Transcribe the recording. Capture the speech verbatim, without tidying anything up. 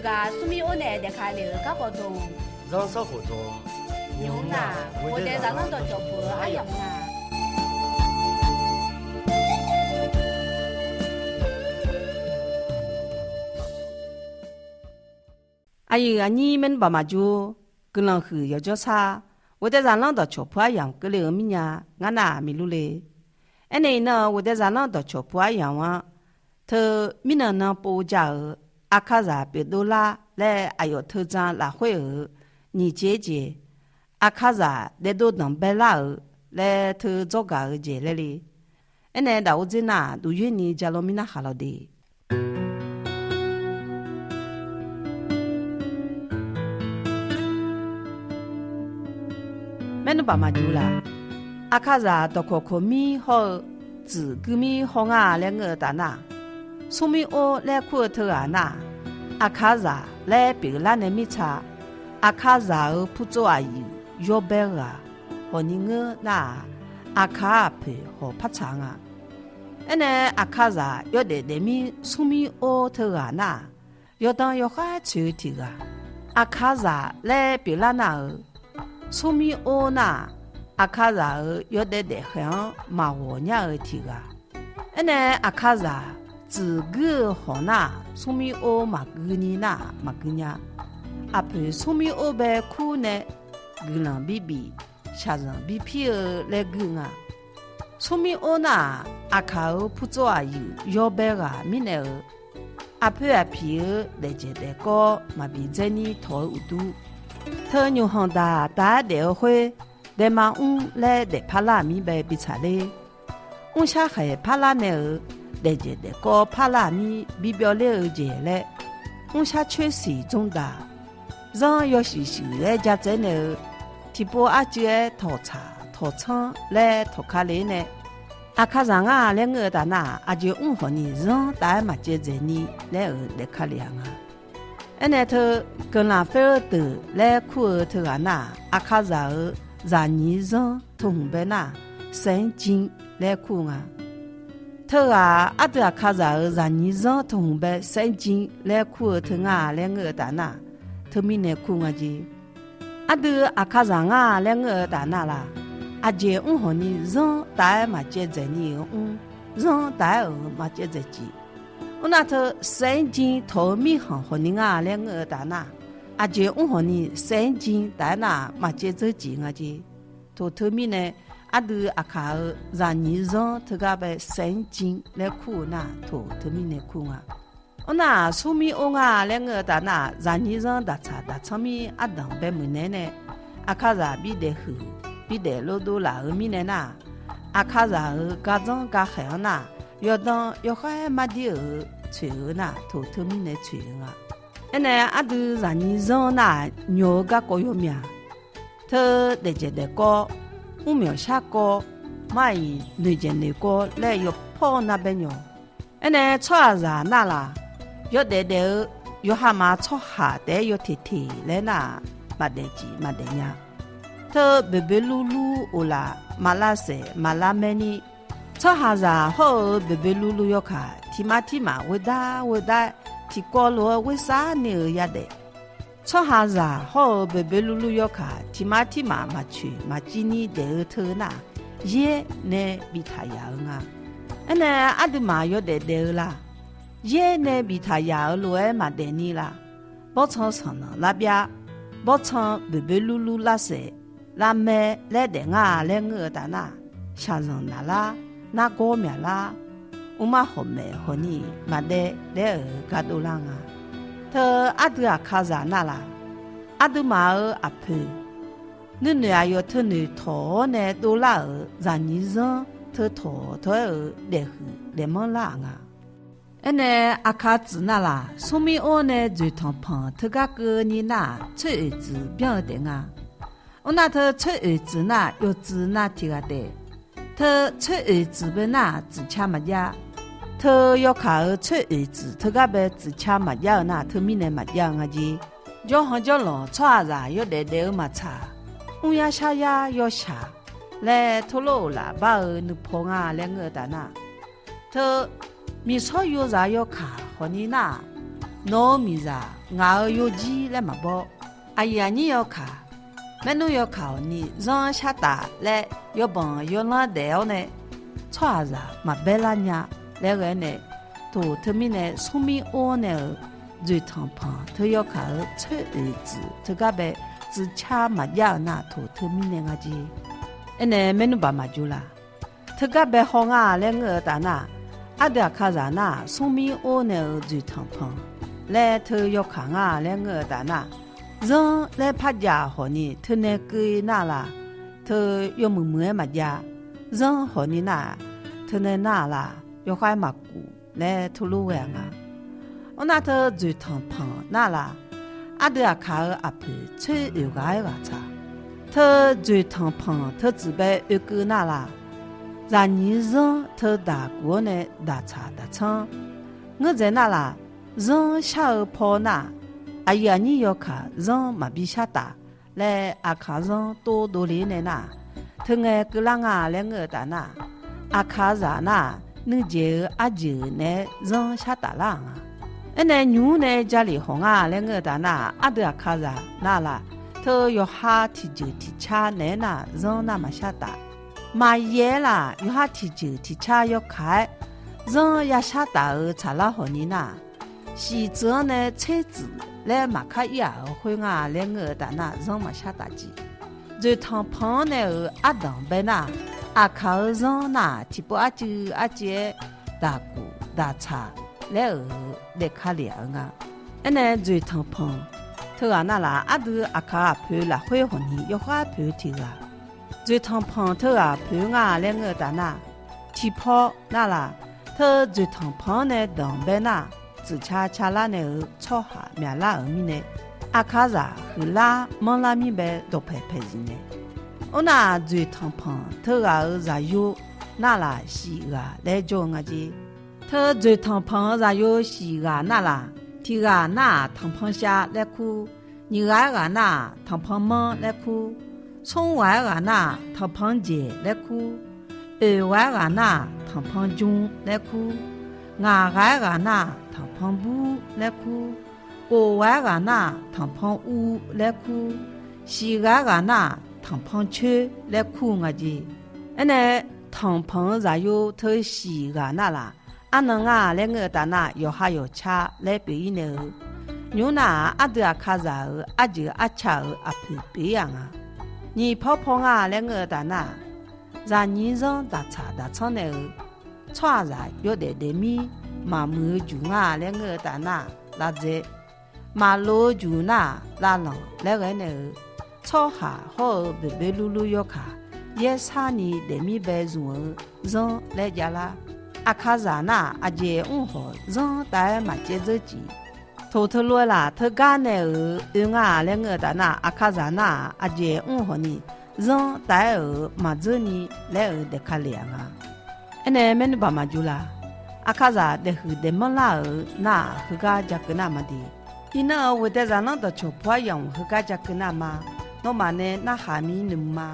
Ghaq smrmir or nae daefka lef-euq garkawv dmq, zanrsanrkhof dmq, nymq-mr nar, ghofdaef zaqlanr dawqcawq puq-eu aryamq nga. Aqyuif aqnyir maernmr baq maqjur, guiqlanq huiq yawqjawr sar, ghofdaef zaqlanr dawqcawq puq aryamq keuvle-eu mirnya, ngar nar-aq miq lur le. Aernaeq iqnan ghofdaef zaqlanr dawqcawq puq aryamq-anr, teu mirnan nan pov ja-euq Aqkaqzaq pyeufdov lar laer aqyawf teudzan lafkhoer-euq nyiq jeq jeq, Aqkaqzaq daefdov danqbae lar-euq laer teu dzawrgaq-eu jeq laer le. Aernaeq daqor dzer nar-aq, duqyoer ni ja law mirnar khaq lawq de. Maernmr baq maqjur laf. Aqkaqzaq dawqkawq kawqmir hawr-eu tsuif guirmir haw ngar laer ngeur-eu taf nar, smrmir or laer kur-eu teughaq nar-aq, Aqkaqzaq laer pyeuflar nae mirtsa, Aqkaqzaq-euq putsov aqyuif yawbae ghaq hawq ni ngeur nar-aq, Aqkaq aqpoeq hawq par tsaq nga. Aernae Aqkaqzaq yawdaef daefmir smrmir or teughaq nar-aq, yawdan yawkhaer tsoeq-eu tiq ghaq, Aqkaqzaq laer pyeuflar nar-euq smrmir or nar-aq, Aqkaqzaq-euq yawdaef daefkhaeq-anr maqghawq nyar-eu tiq ghaq. Aernae Aqkaqzaq tsuif guir-eu hawq nar-aq, smrmir or maqgui ni nar-aq maqgui nya. Aqpoeq smrmir or bae kur nae guiqlanq bibif, shaqzanq bipir-eu laer gui nga. Smrmir or nar-aq, Aqkaq-euq putsov aqyuif yawbae ghaq mirnae-euq aqpoeq aqpiq-eu daefjaeq daefkawv maqbi dzaer ni tawq-eu uqdur, teu nymq hanq daq taf-aer daef-eu khoer, daema mr laer daefpar lar mir bae bi tsaq ler. Mrshar khaeq parlar nae-euq daefjaeq daefkawv parlar mir bibyawv ler-eu jeq laer, mrshar coer siq dzmr daq, zanr yawshuif shuif-aer ja tsaev nae-eu, tiqpov arcuiv-aer tawqtsaq tawqtsanr laer tawqka le-aer nae, Aqkaqzaq ngar laer ngeur-eu taf nar-aq, aqjeq mr hawq ni zanr taf-aer maqcaev dzaeq ni laer-euq daefka le-aq nga. Aernae teu, guiqlanq faerleur deuq laer kur-eu teughaq nar-aq, Aqkaqzaq-euq zaqnyiq zanr teu hmq bae nar-aq, แสงจริง laer kur-eu nga. Teughaq aqdui Aqkaqzaq-euq zaqnyiq zanr teu hmq bae แสงจริง laer kur-eu teu ngar laer ngeur-eu taf nar-aq, teumirnae kur nga jeq. Aqdui Aqkaqzaq ngar laer ngeur-eu taf nar laq, aqjeq mr hawq ni zanr taf-aer maqcaev dzaeq ni-euq mr, zanr taf-aer-euq maqcaev dzaeq cif. Mr nar teu แสงจริง tawq-eu mirkhanq hawq ni ngar laer ngeur-eu taf nar, aqjeq mr hawq ni แสงจริง taf-aer nar-aq maqcaev dzeur cif nga jeq. Toq teumirnae, aqdui Aqkaq-euq zaqnyiq zanr teugar bae แสงจริง laer kur-eu nar, toq teumirnae kur nga. Mr nar-aq, smrmir or ngar laer ngeur-eu taf nar, zaqnyiq zanr daqtsaq daqtsanr mir ardanq bae muiq naeq-aer nae, Aqkaqzaq bidaef huiq, bidaef lordov laf-euq mirnae nar, Aqkaqzaq-euq gardzanr garkhaeq-anr nar, yawdan yawkhaer mardir-euq tsoeq-eu nar, toq teumirnae tsoeq-eu nga. Aernae aqdui zaqnyiq zanr nar-aq, nyawq-eu garkawv yawmyaq, teu daefjaeq daefkawv, mrmyawq sharkawv, mar-iq noeqjaeq noeqkawv laer yawpawr nar bae nyawq. Aernae tsawrhaqzaq nar laq, yawdaef daef-eu yawqha maf tsawrhaq taef-aer yawteq teq laer nar-aq, maqdaef cif maqdaef nya. Teu boeqboeq luvluv oqlaf maqlav saef maqlav maer ni, tsawrhaqzaq hawr-eu boeqboeq luvluv yawkaq tiq mar tirmaf ghoedar ghoedar-aer, tiqkawv lof-aer ghoersar ni-euq yadaef. Tsawrhaqzaq hawr-eu boeqboeq luvluv yawkaq tiq mar tirmaf maqcoeq maqciv ni daef-eu teu nar, yaer nae biftaq yaf-eu nga. Aernae aqduimaf yawdaef daef-eu la? Yaer nae biftaq yaf-euq lof-aer maqdaef ni la? Bawrtsanq sanqnanq lar byav, bawrtsanq boeqboeq luvluv lavsaef, lavmae laer daef ngar-a laer ngeur-eu taf nar, shaqzanq naqlar, nargawr myaqlar, mrmar hawq maeq hawq ni maqdaev laer-euq gar dovlar nga. Teu aqdui Aqkaqzaq nar laq? Aqduimaf-euq aqpoeq, nuinoeq aqyawf teunoeq tawq-awr nae dovlar-euq zaqnyiq zanr teu tawq tawq-aer-euq daefhuiq daefmanr lar-aq nga. Aernae Aqkaq tsuif nar laq, smrmir or nae dzoeqtanq panq teugar keuvni nar-aq, tsoeroeq tsuif byanr-eu taef nga. Mr nar teu tsoeroeq tsuif nar yawtsuif nav tiq ghaq taef. Teu tsoeroeq tsuif bae nar-aq tsuif ca maqjav. Teu yawkaq-euq tsoeroeq tsuif teugar bae tsuif ca maqjav-eu nar, teumirnae maqjav-eu nga jeq. Jawrhan jawrlanq tsawrhaqzaq yawdaef daef-eu maqtsaq, mr yar shar yar yawshaq laer tawrlor-euq laf bar-eu nuipaw nga laer ngeur-eu taf nar, teu miqsawr yozaq yawkaq khawfni nar-aq, nawq-eu miqzaq Ngaq-euq yawjir laer maqbawr. Aqyuif aqnyir yawkaq, maernmr yawkaq awqni zanr-anr shar taf laer yawbanq yawlanr daef-awr nae, tsawrhaqzaq maqbaer lar nya laer ghae-aer nae, toq teumirnae smrmir or nae-euq dzoeqtanq panq teu yawkaq-euq tsoer oeq tsuif teugar bae tsuifcar maqjav-euq nar, toq teumirnae nga jeq. Aernae maernmr baq maqjur la. Teugar bae haw nga laer ngeur-eu taf nar, ardui aqkaqzaq nar-aq, smrmir or nae-euq dzoeqtanq panq laer teu yawkaq nga laer ngeur-eu taf nar, zanr laer par jav hawqni teunae keuv nar laq, teu yawmuiq muiq-aer maqjav. Zanr hawqni nar-aq, teunae nar-aq laq, yawkhav-aer maqkuf laer teulof ghae-a nga. Arnav teu dzoeqtanq panq nar laq, ardui aqkaq-euq aqpoeq tsoer oeq ghaq-aer ghaq tsaq. Teu dzoeqtanq panq teu tsuif bae oekeuv nar laq, zaqnyiq zanr teu daq kuf-awr nae daq tsaq daq tsanr. Ngeur dzaeq nar laq, zanr shar-eu paw nar-aq, aqyuif aqnyir yawkaq zanr maqbi shar taf laer aqkaq zanr tov dovle nae nar-aq, teungae keuvlar nga laer ngeur-eu taf nar, aqkaqzaq nar-aq, nuijeq-eu arjeuq naeq-aer zanr shar taf lar-aq nga. Aernae nymq-mr nae jalef hawq nga laer ngeur-eu taf nar, ardui aqkaqzaq nar laq, teu yawqha tiqjeuq tiqcar naeq-aer nar-aq, zanr nar maqshar taf. Maqyaer-aer laq, yawqha tiqjeuq tiqcar yawkaq-aer zanr yashar taf-euq tsaqlar hawqni nar, shiqtsuif-anr nae tsertsuif laer maqkar ir-aq-euq khoer nga laer ngeur-eu taf nar, zanr maqshar taf jeq. Dzoeqtanq panq-anr nae-euq ardanq bae nar, aqkaq-euq zanr nar-aq, tiqpov arcuiv arcuiv-aer daq kuf daq tsaq laer-euq daef ka lef-aq-eu nga. Aernae dzoeqtanq panq teughaq nar laq, ardui aqkaq aqpoeq lafkhoer hawqni yawkhav poeq tiq ghaq, dzoeqtanq panq teughaq poeq nga laer ngeur-eu taf nar, tiqpaw nar laq, teu dzoeqtanq panq-anr nae danq bae nar, tsuifca calar nae-euq tsawrhaq myaqlar-euq mirnae, aqkaqzaq huiqlar manrlar mir bae dawqpaeq paeqzif nae. Arnav dzoeqtanq panq teughaq-euq zaqyo nar laq, shiq ghaq laer jawr-eu nga jeq. Teu dzoeqtanq panq-eu zaqyo shiq ghaq nar laq, tiq ghaq nar-aq, tanqpanq shav laer kur. Nyiq ghaq-aer ghaq nar-aq, tanqpanq manr laer kur. Smr ghaq-aer ghaq nar-aq, tanqpanq jeq laer kur. Oeq ghaq-aer ghaq nar-aq, tanqpanq jm laer kur. Ngaq ghaq-aer ghaq nar-aq, tanqpanq bur laer kur. Kof ghaq-aer ghaq nar-aq, tanqpanq ur laer kur. Shiq ghaq-aer ghaq nar-aq, tanqpanq coer laer kur-eu nga jeq. Aernae tanqpanq-eu zaqyo teu shiq ghaq nar laq, arnan ngar laer ngeur-eu taf nar, yawqha yawqca laer pyeuf-ir nae-eu, nymq-mr nar-aq, ardui aqkaqzaq-euq arjeuq arca-euq aqpoeq pyeuf-ir-aq nga. Nyiq paw paw nga laer ngeur-eu taf nar, zaqnyiq zanr daq tsaq daq tsanr nae-euq, tsawrhaqzaq yawdaef daefmir maqmuiq-eu juq nga laer ngeur-eu taf nar, lavdzae. Maqloq-eu juq nar-aq, lavlanq laer ghae-aer nae-euq, tsawrhaq hawr-eu boeqboeq lurlur yawkaq, yaersar ni daefmir bae zmq-eu zanr laer javlar. Aqkaqzaq nar-aq, aqjeq mr hawq zanr tav-aer maqcaev dzeur jeq. Toq teulof-aer laq, teugar nae-euq oe nga laer ngeur-eu taf nar, aqkaqzaq nar-aq, aqjeq mr hawq ni zanr tav-aer-euq maqdzeur ni laer-euq daef ka lef-aq nga. Aernae maernmr baq maqjur la. Aqkaqzaq daefhuiq daefmanr lar-euq nar-aq, heugar ja keuv nar ma de. Iqnan-euq ghoeqdae zaqlanr dawqcawq pov-aer yamq heugar ja keuv nar ma. Nawmaf nae narhaq mir nuima.